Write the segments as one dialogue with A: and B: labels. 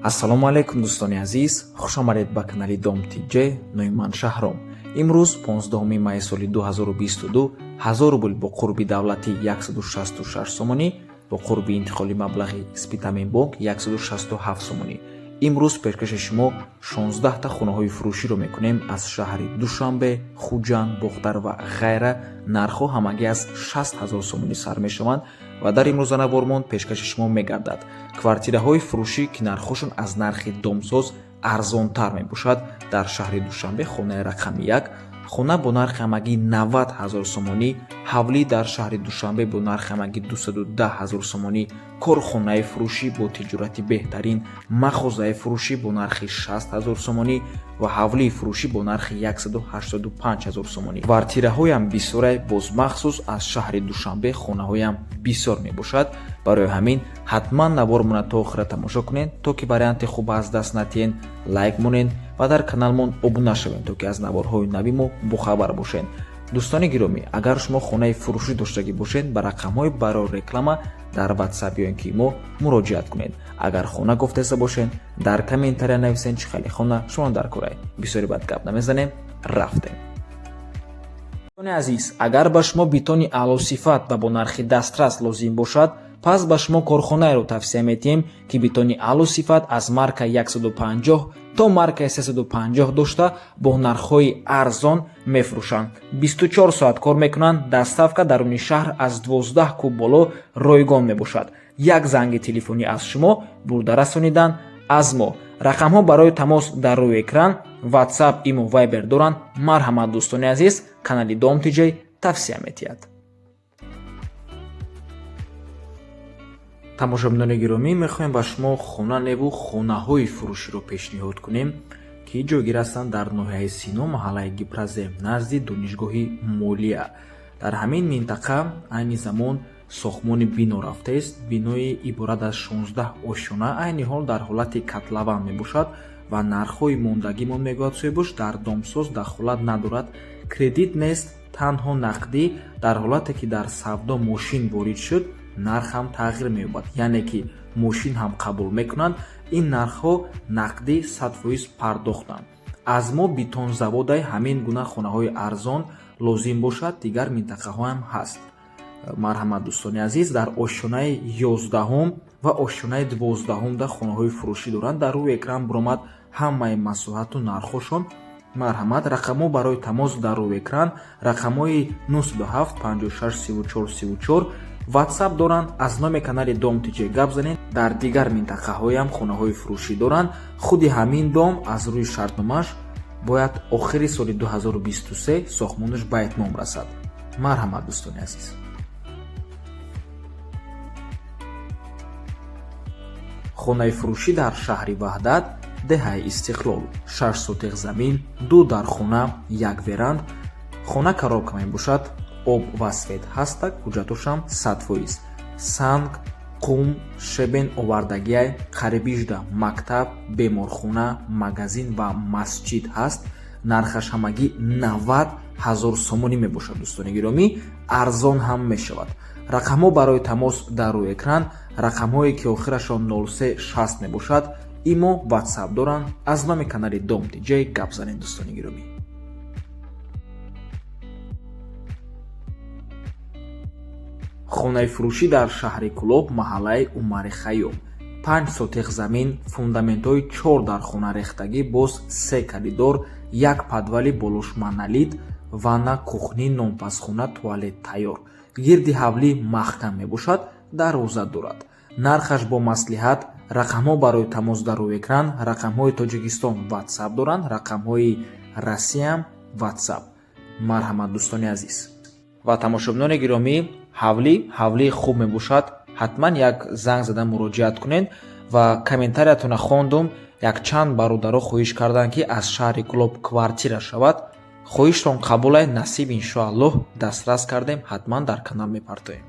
A: Ассалому алайкум, дӯстони азиз, хушомадед ба канали Дом ТЖ. Номи ман Шаҳром. Имрӯз 15 майи соли 2022, 1000 рубл бо қурби давлатӣ 166 сомонӣ, бо қурби интиқоли маблағи Спитамен бонк 167 сомонӣ. Имрӯз пешкаши шумо 16та хонаҳои фурӯширо мекунем аз шаҳри Душанбе, Хуҷанд, Бохтар ва ғайра. Нархҳо ҳамагӣ аз 60 ҳазор сомонӣ сар мешаванд ва дар имрӯза навормон пешкаши шумо мегардад квартираҳои фурӯшӣ, ки нархҳошон аз нархи домсоз арзонтар мебошад. Дар шаҳри Душанбе хонаи рақами як, хона бо нархи ҳамагӣ 90 ҳазор сомонӣ, ҳавлӣ дар шаҳри Душанбе бо нархи ҳамагӣ 210 ҳазор сомонӣ, корхонаи фурӯшӣ бо тиҷорати беҳтарин, мағозаи фурӯшӣ бо нархи 60 ҳазор сомонӣ ва ҳавлии фурӯшӣ бо нархи 185 ҳазор сомонӣ. Квартираҳоям бисёрай, боз махсус аз шаҳри Душанбе хонаҳоям бисёр мебошад. Барои ҳамин ҳатман навормона то охира тамошо кунед, то ки варианти хуб аз даст натиҳен. Лайк монед ва дар каналмон обуна шавед, то ки аз наворҳои нави мо бохабар бошед. Дӯстони гиромӣ, агар шумо хонаи фурӯшӣ доштагӣ бошед, ба рақамҳои барои реклама дар Ватсап ё ин ки мо муроҷиат кунед. Агар хона кофтеста бошед, дар комментария нависед, чӣ хеле хона шумо дар корай. Бисёри бад гап намезанем, рафтем. Дӯстони азиз, агар ба шумо бетони аълосифат ва бо нархи дастрас лозим бошад, пас ба шумо корхонаеро тавсия медиҳем, ки бетони аълосифат аз марка 150 то маркаи 350 дошта, бо нархҳои арзон мефурӯшанд. 24 соат кор мекунанд. Доставка даруни шаҳр аз 12 куб боло ройгон мебошад. Як занги телефонӣ аз шумо, бурда расонидан аз мо. Рақамҳо барои тамос дар рӯи экран, Ватсап, Имо, Вайбер доранд. Марҳамат, дӯстони азиз, канали Дом ТЖ тавсия медиҳад. Тамошобинони гиромӣ, мехоҳем ба шумо хона неву хонаҳои фурӯширо пешниҳод кунем, ки ҷойгир ҳастанд дар ноҳияи Сино, маҳаллаи Гипрозем, назди Донишгоҳи молия. Дар ҳамин минтақа айни замон сохтмони бино рафтааст. Бинои иборат аз 16 ошёна айни ҳол дар ҳолати котлован мебошад ва нархҳои мондагимон, мегӯяд соҳибош, дар домсоз дахолат надорад, кредит нест, танҳо нақдӣ. Дар ҳолате ки дар савдо мошин ворид шуд, нарх ҳам тағйир меёбад, яъне ки мошин ҳам қабул мекунанд. Ин нархҳо нақдӣ, 100% пардохтанд. Аз мо бетонзаводай ҳамин гуна хонаҳои арзон лозим бошад, дигар минтақаҳоам ҳаст. Марҳамат, дӯстони азиз, дар ошёнаи 11-ум ва ошёнаи 12-умда хонаҳои фурӯшӣ доранд. Дар рӯи экран буромад ҳамаи масоҳату нархҳошон. Марҳамат, рақамҳо барои тамос дар рӯи экран, рақамҳои 907 56 34 34, Ватсап доранд. Аз номи канали Дом ТЖ гап занед. Дар дигар минтақаҳоям хонаҳои фурӯшӣ доранд. Худи ҳамин дом аз рӯи шартномааш бояд охири соли 2023 сохтмонаш ба итмом расад. Марҳамат, дӯстони азиз. Хонаи фурӯшӣ дар шаҳри Ваҳдат, деҳаи Истиқлол, 6 сотих замин, ду дархона, як веранд. Хона коробка мебошад, об ва свет ҳастак, ҳуҷҷатошам 100%. Санг, қум, щебень овардагиай. Қарибижда мактаб, беморхона, магазин ва масҷид ҳаст. Нархаш ҳамагӣ 90 ҳазор сомонӣ мебошад. Дӯстони гиромӣ, арзон ҳам мешавад. Рақамҳо барои тамос дар рӯи экран, рақамҳое ки охирашон 03 60 мебошад, Имо, Ватсап доранд. Аз номи канали Дом ТЖ гап занед, дӯстони гиромӣ. Хонаи фурӯшӣ дар шаҳри Кӯлоб, маҳаллаи Умари Хайём, 5 сотих замин, фундаментҳои чор дархона рехтагӣ, боз се коридор, як подвали болош монолит, ванна, кухня, нонпазхона, туалет тайёр. Гирди ҳавлӣ маҳкам мебошад, дарвоза дорад. Нархаш бо маслиҳат. Рақамҳо барои тамос дар рӯи экран, рақамҳои Тоҷикистон Ватсап доранд, рақамҳои Россиям Ватсап. Марҳамат, дӯстони азиз ва тамошобинони гиромӣ. Ҳавлӣ, ҳавлии хуб мебошад. Ҳатман як занг зада муроҷиат кунед. Ва комментариятона хондум, якчанд бародаро хоҳиш карданд, ки аз шаҳри Кӯлоб квартира шавад. Хоҳиштон қабулай, насиб, иншоаллоҳ, дастрас кардем, ҳатман дар канал мепартоем.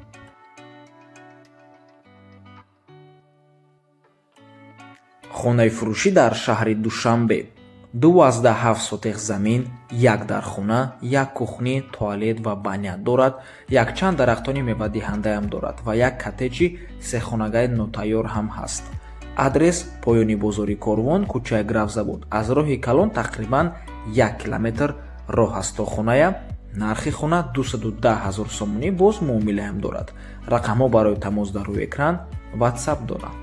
A: Хонаи фурӯшӣ дар шаҳри Душанбе, 2,7 сотих замин, як дархона, як кухня, туалет ва баня дорад. Якчанд дарахтони мевадиҳандаам дорад ва як коттеҷи сехонагаи нотайёр ҳам ҳаст. Адрес: поёни бозори Корвон, кӯчаи Графзавод, аз роҳи калон тақрибан 1 километр роҳ аст то хоная. Нархи хона 210 ҳазор сомонӣ, боз муомилаам дорад. Рақамҳо барои тамос дар рӯи экран, WhatsApp дорад.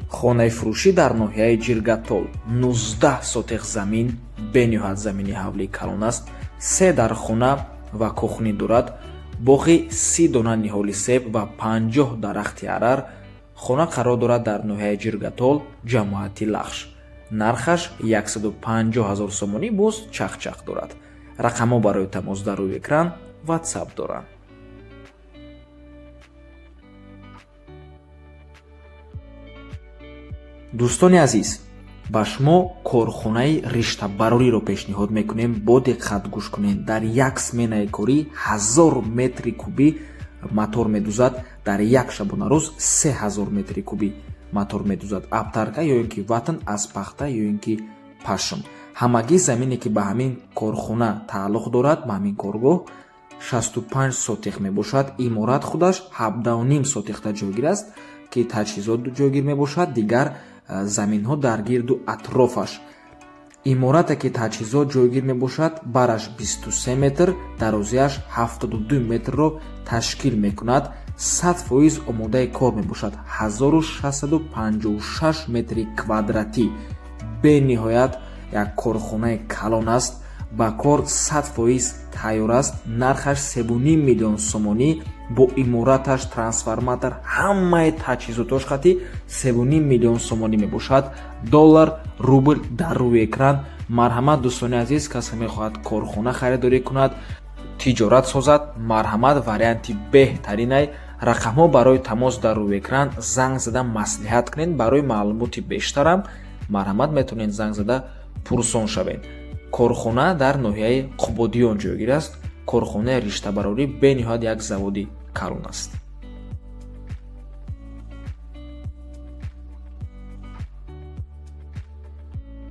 A: Хонаи фурӯшӣ дар ноҳияи Ҷиргатол, 19 сотих замин, бениҳоят замини ҳавлии калон аст, се дархона ва кухни дорад, боғи 30 дона ниҳоли себ ва 50 дарахти арар. Хона қарор дорад дар ноҳияи Ҷиргатол, ҷамоати Лахш. Нархаш 150 ҳазор сомонӣ, боз чахчах дорад. Рақамҳо барои тамос дар рӯи экран, WhatsApp доранд. Дӯстони азиз, ба шумо корхонаи риштабарориро пешниҳод мекунем. Бо диққат гӯш кунед. Дар як сменаи корӣ 1000 метри кубӣ мотор медузад, дар як шабонарӯз 3000 метри кубӣ мотор медузад. Обтарка ё ин ки ватн аз пахта ё ин ки пашм. Ҳамагӣ замине, ки ба ҳамин корхона тааллуқ дорад, ба ҳамин коргоҳ, 65 сотих мебошад. Иморат худаш 17,5 сотихта ҷойгир аст, ки таҷҳизот ҷойгир мебошад, дигар заминҳо дар гирду атрофаш. Иморате, ки таҷҳизот ҷойгир мебошад, бараш 23 метр, дарозиаш 72 метрро ташкил мекунад. 100% омодаи кор мебошад. 1656 метри квадратӣ. Бениҳоят як корхонаи калон аст, ба кор 100% тайёр аст. Нархаш 3,5 миллион сомонӣ, бо имораташ, трансформатор, ҳамаи таҷҳизотош қати 3,5 миллион сомонӣ мебошад. Доллар, рубл дар рӯи экран. Марҳамат, дӯстони азиз, касе мехоҳад корхона харидорӣ кунад, тиҷорат созад, марҳамат, варианти беҳтаринай. Рақамҳо барои тамос дар рӯи экран, занг зада маслиҳат кунед. Барои маълумоти бештарам марҳамат, метавонед занг зада пурсон шавед. Корхона дар ноҳияи Қубодиён ҷойгир аст. Корхонаи риштабарорӣ, бениҳоят як заводи калон аст.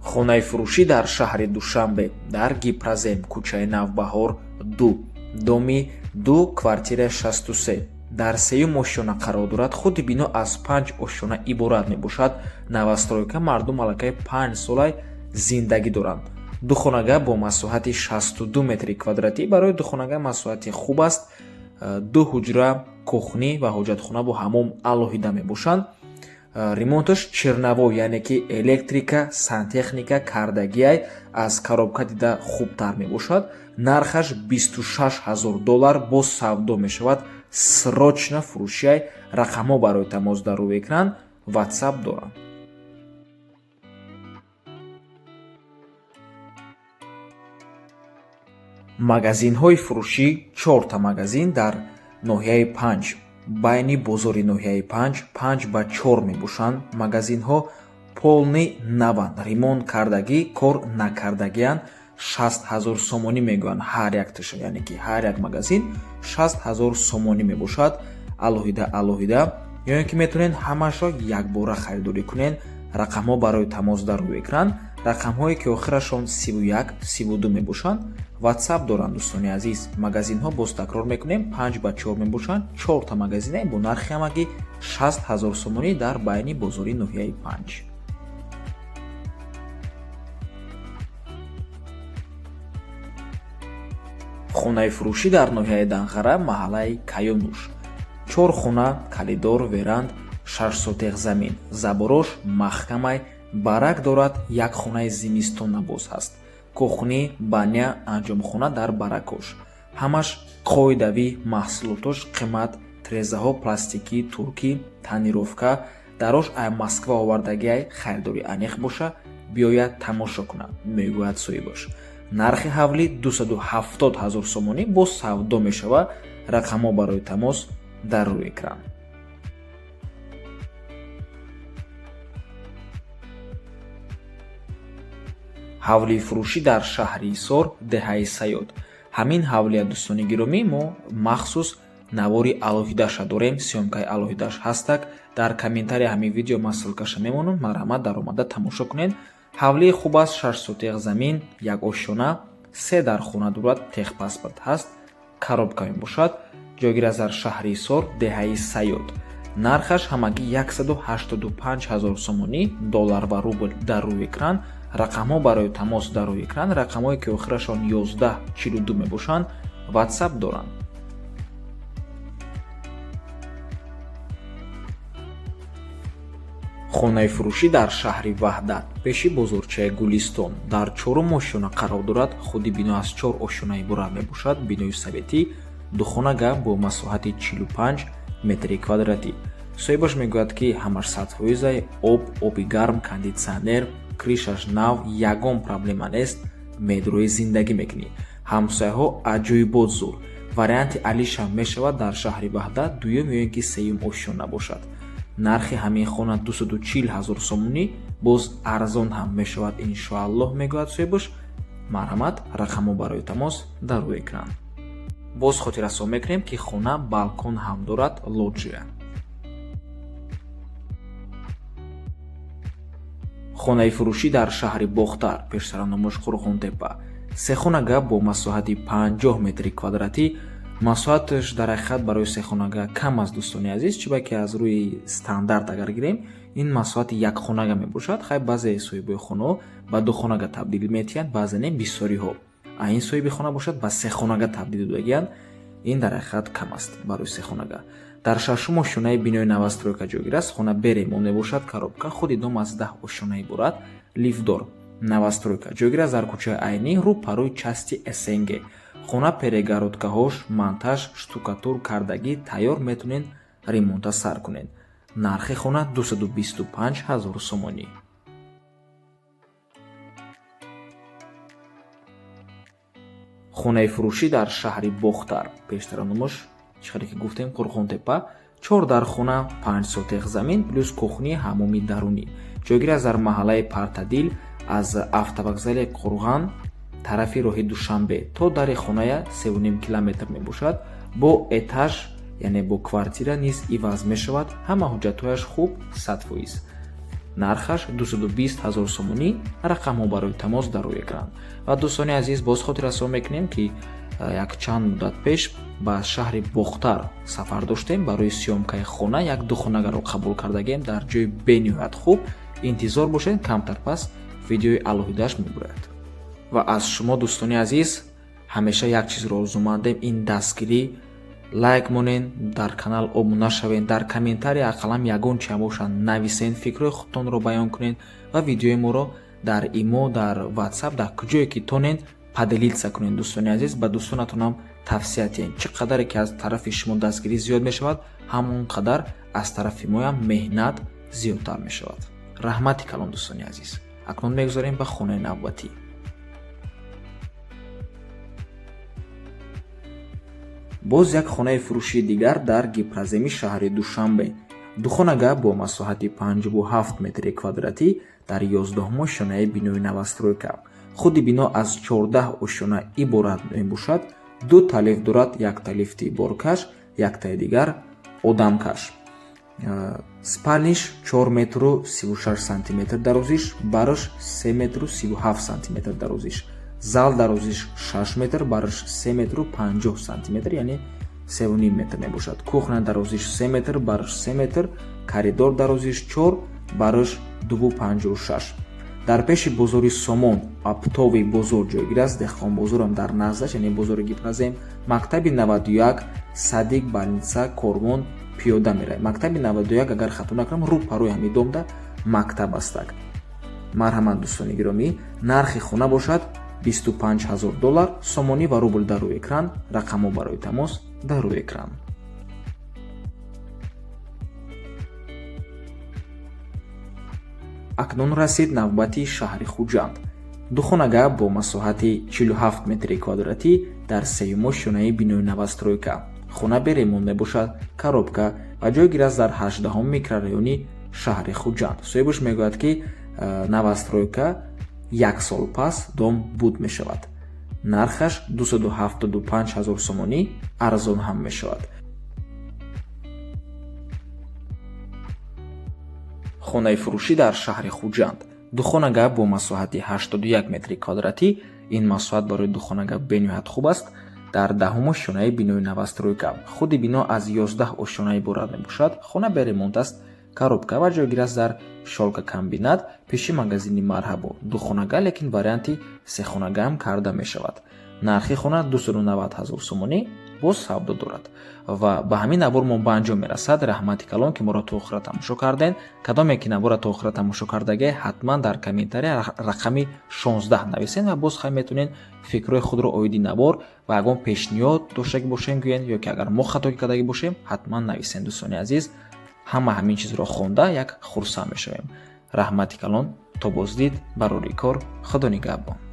A: Хонаи фурӯшӣ дар шаҳри Душанбе, дар Гипрозем, кӯчаи Навбаҳор 2, доми 2, квартира 63, дар сеюм ошёна қарор дорад. Худи бино аз панҷ ошёна иборат мебошад. Новостройка, мардум аллакай 5 солай зиндагӣ доранд. Духонага бо масоҳати 62 метри квадратӣ, барои духонага масоҳати хуб аст. Ду ҳуҷра, кухни ва ҳоҷатхона бо ҳамом алоҳида мебошанд. Ремонташ черновой, яъне ки электрика, сантехника кардагиай, аз коробка дида хубтар мебошад. Нархаш 26 ҳазор доллар, боз савдо мешавад. Срочно фурӯшиай. Рақамҳо барои тамос дар рӯи экран, WhatsApp доранд. Магазинҳои фурӯшӣ: чорта магазин дар ноҳияи Панҷ, байни бозори ноҳияи Панҷ, 5 ба 4 мебошанд. Магазинҳо полный наванд, ремонт кардагӣ, кор накардагианд. 60 ҳазор сомонӣ мегӯянд ҳар якташа, яъне ки ҳар як магазин 60 ҳазор сомонӣ мебошад, алоҳида алоҳида ё ин ки метавонед ҳамаашро якбора харидорӣ кунед. Рақамҳо барои тамос дар рӯи экран. Рақамҳое, ки охирашон 31, 32 мебошанд, WhatsApp доранд, дӯстони азиз. Магазинҳо, боз такрор мекунем, 5 ба 4 мебошанд. Чорта магазине бо нархи ҳамагӣ 60 ҳазор сомонӣ дар байни бозори ноҳияи Панҷ. Хонаи фурӯшӣ дар ноҳияи Данғара, маҳаллаи Каёнуш: чор хона, коридор, веранд, 6 сотих замин, заборош маҳкамай, барак дорад, як хонаи зимистона боз ҳаст, кухни, баня, анҷомхона дар баракош. Ҳамаш қоидавӣ, маҳсулотош қимат, трезаҳо пластикӣ, туркӣ, тонировка, дарош ай Москва овардагиай. Харидори аниқ боша, биёяд тамошо кунад, мегӯяд соҳибаш. Нархи ҳавлӣ 270 ҳазор сомонӣ, боз савдо мешавад. Рақамҳо барои тамос дар рӯи экран. Ҳавлии фурӯшӣ дар шаҳри Ҳисор, деҳаи Саёд. Ҳамин ҳавлия, дӯстони гиромӣ, мо махсус навори алоҳидаша дорем, съёмкаи алоҳидааш ҳастак. Дар комментария ҳамин видео ман ссылкаша мемонам, марҳамат, даромада тамошо кунед. Ҳавлии хуб аст, 6 сотих замин, як ошёна, се дархона дорад, техпаспорт ҳаст. Коробка мебошад. Ҷойгир аст дар шаҳри Ҳисор, деҳаи Сайёд. Нархаш ҳамагӣ 185 ҳазор сомонӣ, доллар ва рубл дар рӯи экран, рақамҳо барои тамос дар рӯи экран, рақамҳое ки охирашон 1142 мебошанд, WhatsApp доранд. Хонаи фурӯшӣ дар шаҳри Ваҳдат, пеши бозорчаи Гулистон, дар чорум ошёна қарор дорад. Худи бино аз чор ошёна иборат мебошад. Бинои советӣ, духонага бо масоҳати 45 метри квадратӣ. Соҳибаш мегӯяд, ки ҳамаш 100%-ай, об, оби гарм, кондитсионер, крыша ш нав, ягон проблема нест, медрои зиндагӣ мекунӣ. Ҳамсояҳо аҷоибот зур. Варианти алишам мешавад дар шаҳри Ваҳдат, дуюм ё ин ки сеюм ошёна бошад. Нархи ҳамин хона 240 ҳазор сомонӣ, боз арзон ҳам мешавад иншоаллоҳ, мегӯяд соҳибаш. Марҳамат, рақамҳо барои тамос дар рӯи экран. Боз хотиррасон мекунем, ки хона балкон ҳам дорад, лоджия. Хонаи фурӯшӣ дар шаҳри Бохтар, пештараномӯш Қурғонтепа, сехонага бо масоҳати 50 метри квадратӣ. Масоҳаташ дар ҳақиқат барои сехонага кам аст, дӯстони азиз, чиба ки аз рӯи стандарт агар гирем, ин масоҳати якхонага мебошад. Хай, баъзе соҳибои хонаҳо ба духонага табдил метиҳанд, баъзе не, бисёриҳо. А ин соҳиби хона бошад, ба сехонага табдил додагианд. Ин дар ҳақиқат кам аст барои сехонага. Дар шашум ошёнаи бинои новостройка ҷойгир аст. Хона бе ремонт мебошад, коробка. Худи дом аз 10 ошёна иборат, лифтдор, новостройка. Ҷойгир аст дар кӯчаи Айнӣ, рӯ парои части СНГ. Хона перегородка ҳош, монтаж, штукатур кардагӣ тайёр, метавонед ремонта сар кунед. Нархи хона 225 ҳазор сомонӣ. Хонаи фурӯшӣ дар шаҳри Бохтар, пештараномӯш чӣ хеле ки гуфтем, Қурғонтепа, чор дархона, 5 сотех замин, плюс кухни, ҳаммоми дарунӣ. Ҷойгир аст дар маҳаллаи Партадил, аз автовокзали Қурған тарафи роҳи Душанбе то дари хоная 3,5 километр мебошад. Бо этаж, яъне бо квартира низ иваз мешавад. Ҳама ҳуҷҷатҳояш хуб, 100%. Нархаш 220 ҳазор сомонӣ, рақамҳо барои тамос дар рӯи экран. Ва дӯстони азиз, боз хотиррасон мекунем, ки якчанд муддат пеш ба шаҳри Бохтар сафар доштем барои съёмка и хона. Як духонагаро қабул кардагем дар ҷои бениҳоят хуб. Интизор бошед, камтар пас видеои алоҳидааш мебурояд. Ва аз шумо, дӯстони азиз, ҳамеша як чизро орзумандем: ин дастгирӣ. Лайк монед, дар канал обуна шавед, дар комментария ақаллам ягон чиам бошад нависед, фикрҳои худтонро баён кунед ва видеои моро дар имо, дар Ватсап, дар куҷое ки тонед, поделиться кунед, дӯстони азиз, ба дӯстонатонам тавсия диҳед. Чӣ қадаре ки аз тарафи шумо дастгирӣ зиёд мешавад, ҳамон қадар аз тарафи моям меҳнат зиёдтар мешавад. Раҳмати калон, дӯстони азиз. Акнун мегузарем ба хонаи навбатӣ. Боз як хонаи фурӯшии дигар дар Гипроземи шаҳри Душанбе, духонага бо масоҳати 57 метри квадратӣ дар 11-ум ошёнаи бинои новостройка. Худи бино аз 14 ошёна иборат мебошад. Ду та лифт дорад, якта лифти боркаш, яктаи дигар одамкаш. Спальни ш 4 метру 36 сантиметр дарозиш, барш 3 метру 37 сантиметр дарозиш, зал дарозиш 6 метр, барш 3 метру 50 сантиметр, яъне 3,5 метр мебошад. Кухня дарозиш 3 метр, барш 3 метр, коридор дарозиш 4, барш 2,56. Дар пеши бозори Сомон, оптовый бозор ҷойгир аст. Деҳқонбозорам дар наздаш, яъне бозори Гипрозем, мактаби 91, садик, больница, корвон пиёда меравад. Мактаби 91, агар хато накунам, рӯ парои ҳамин домда мактаб астак. Марҳамат, дӯстони гиромӣ. Нархи хона бошад 25 ҳазор доллар, сомонӣ ва рубл дар рӯи экран, рақамҳо барои тамос дар рӯи экран. Акнун расид навбати шаҳри Хуҷанд. Духонага бо масоҳати 47 метри квадратӣ дар сеюм ошёнаи бинои новостройка. Хона бе ремонт мебошад, коробка ва ҷойгир аст дар 18-ум микрорайони шаҳри Хуҷанд. Соҳибаш мегӯяд, ки новостройка як сол пас дом буд мешавад. Нархаш 275 ҳазор сомонӣ, арзон ҳам мешавад. Хонаи фурӯшӣ дар шаҳри Хуҷанд, духонага бо масоҳати 81 метри квадратӣ. Ин масоҳат барои духонага бениҳоят хуб аст. Дар 10-ум ошёнаи бинои новостройка. Худи бино аз 11 ошёна иборат мебошад. Хона бе ремонт аст, коробка ва ҷойгир аст дар Шёлкокомбинат, пеши магазини «Марҳабо». Духонага, лекин варианти сехонагаам карда мешавад. Нархи хона 290 ҳазор сомонӣ, боз савдо дорад. Ва ба ҳамин навор мо ба анҷом мерасад. Раҳмати калон, ки моро то охира тамошо кардем. Кадоме ки навора то охира тамошо кардагӣ, ҳатман дар комментария рақами 16 нависен ва боз хай метавонед фикрҳои худро оиди навор ва ягон пешниҳод доштагӣ бошем гӯянд, ё ки агар мо хатогӣ кардагӣ бошем, ҳатман нависен. Дӯстони азиз, ҳама ҳамин чизро хонда як хурсанд мешавем. Раҳмати калон, то боздид, барори кор, Худо нигаҳбон.